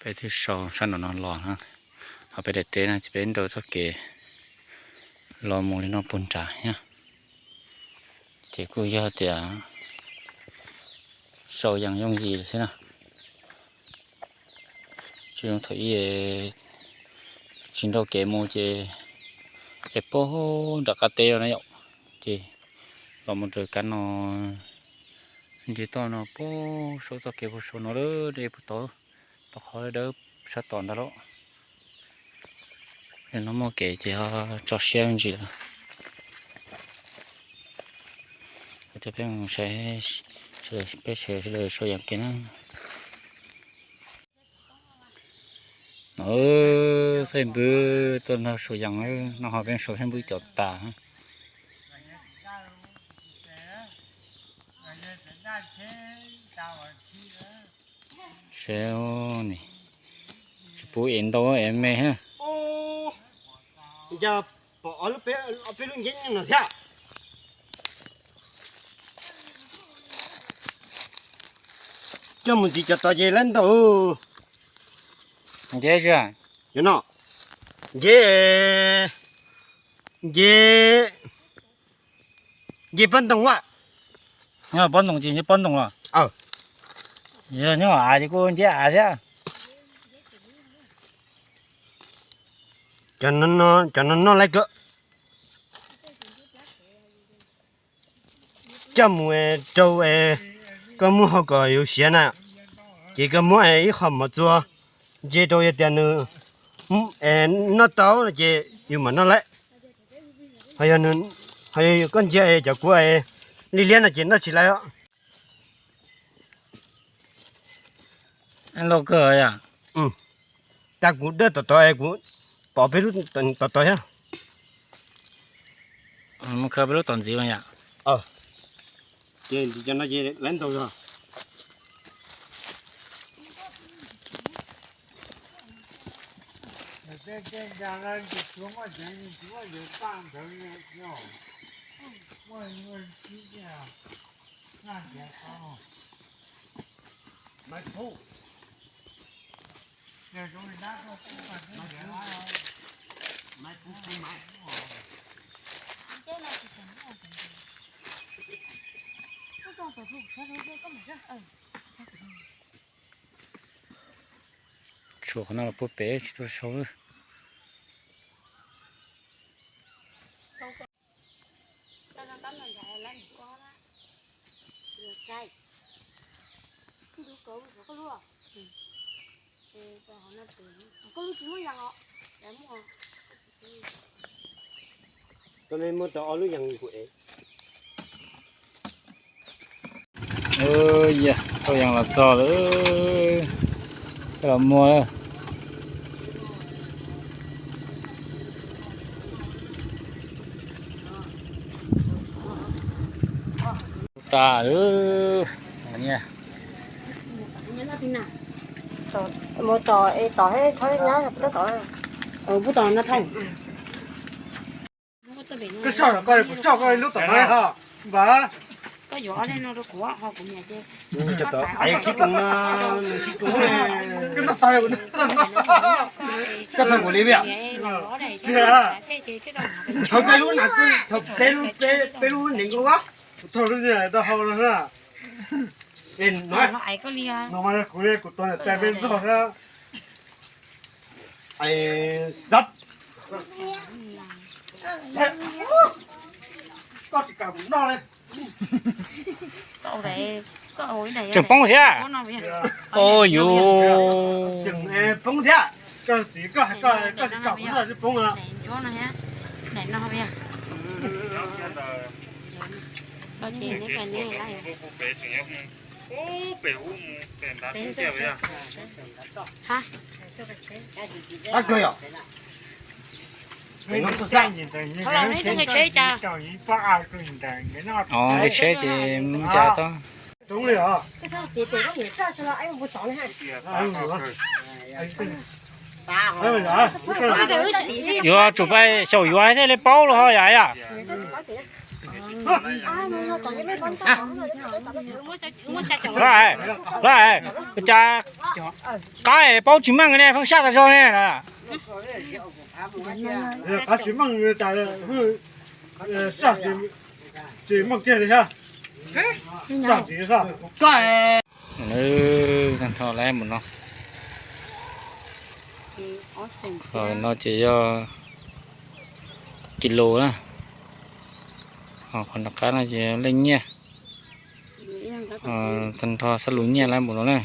Peb twb sau sab nraum no los na, ho peb daim teb no ces peb nrau txoj kev los mus li no puag nrad thiab. Ces kuj yog tias sau yees yooj yim xwb na. Tsis zoo thaum ub tsis nrau kev mus ces es puag nram qab teb no na yom, ces los mus raws kab no nrig toj no puag saum txoj kev puag saum no lawm, dej puag tod, tau qhov dawb sab tom ntag lauj. No muaj kev ces ho tso siab me ntsis lawm. Coj peb mus saib, peb sawv daws sau yees kiag na. No, peb npwb tuaj nrog sau yees, no ho peb sau peb npwb cov tas. Seb, tsis pub ev ntau ev me. Nca pom ob peb lub nceb no thiab. Coj mus ntxiv cov tod ces lawv ntau. Nceb, no, nceb, nceb, nceb pob ntoo a. Nyob pob ntoo ces nceb pob ntoo los. Nyob av ces kuj nceb av thiab. Cov no noj lawm kawg. Coj mus rau koj muab hau kom yus siav na, ces koj muab ib qho mov txua ntse rau, yog tias nws noj tau no ces yus mam noj lawm. Ho yog koj ntsia cov kuv liab liab no ces noj tsis lawm os. Loj kawg yom. Cas kuv dawj tom tod, kuv pom peb lub tom tod thiab. Mus khaws peb lub tom ntxiv mas yom. Ces ntxiv cov no ces lawv ntau zog. Tshuav qhov no los puag pem tsis tau sau. Koj muab tau ob lub yees kuv ev. Yog tau yees los txog lawm, coj los muag. Tas lawm. Mus tom es tom thiab thawb nyab pub tom no thaj. Koj soj koj, kuv soj koj lub tom no ho. Npawg, koj thawj kuv li, thawj koj lub na, thawj peb lub, peb lub nees nkaum, kuv thawj lub rau hauv no na. No mas kuv li, kuv tua niam tais peb ntxog thiab. Xab, koj tsis kam kuv noj li. Tseem poob thiab. Ua yuv. Tseem poob thiab. Koj txiv, koj, koj tsis kam kuv noj tsis poob. Qab kawg yom. Nqe tsheb ces mus cas tau. Yuav tsum pab xyaum yuav thiaj li paub los ho yom. Los, los, cas qab paub tsis meej ne, pheej saj tas zog ne. Qab tsis meej, saj tsis meej kiag li thiab. Tag nrho lawm mus no, no ces yog kis lus na. Ho qhov nram qab no ces leej nyiaj. Tag nrho sab lus nyiaj lawm mus no na.